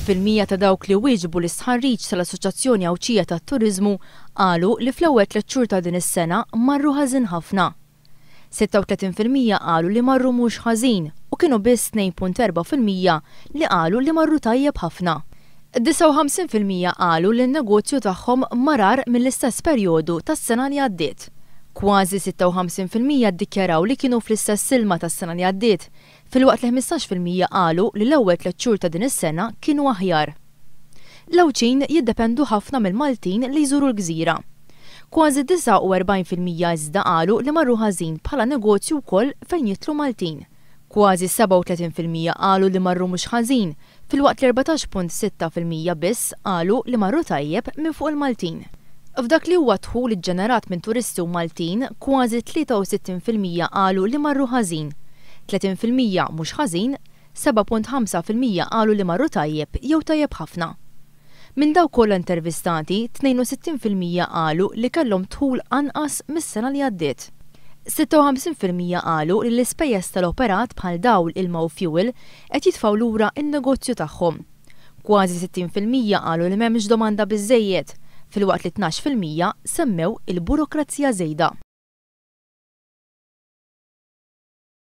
Fil-mija ta' dawk li wieġbu l-istħarriġ tal-Assoċjazzjoni Għawdxija tat-Turiżmu qalu li fl-ewwel 3 xhur ta' din is-sena marru ħażin ħafna. 36% qalu li marru mhux ħażin u kienu biss 2.4% li qalu li marru tajjeb ħafna. 59% qalu li n-negozju tagħhom mar agħar mill-istess perjodu tas-sena li għaddiet. Kważi 56% ddikjaraw li kienu fl-istess ilma tas-sena li għaddiet, filwaqt li 15% qalu li l-ewwel 3 xhur ta' din is-sena kienu aħjar. L-Għawdxin jiddependu ħafna mill-Maltin li jżuru l-gżira. Kważi 49% iżda qalu li marru ħażin bħala negozju wkoll fejn jidħlu Maltin. Kważi 37% qalu li marru mhux ħażin, filwaqt li 14.6% biss qalu li marru tajjeb minn fuq il-Maltin. F'dak li huwa dħul iġġenerat minn turisti u Maltin, kważi 63% qalu li marru ħażin, 30% mhux ħażin, 7.5% qalu li marru tajjeb jew tajjeb ħafna. Minn dawk kollha intervistati, 62% qalu li kellhom dħul anqas mis-sena li għaddiet. 56% qalu li l-ispejjeż tal-operat bħal dawl, ilma u fuel qed jitfgħu lura n-negozju tagħhom. Kważi 60% qalu li m'hemmx domanda biżejjed, filwaqt li 12% semmew il-burokrazija żejda.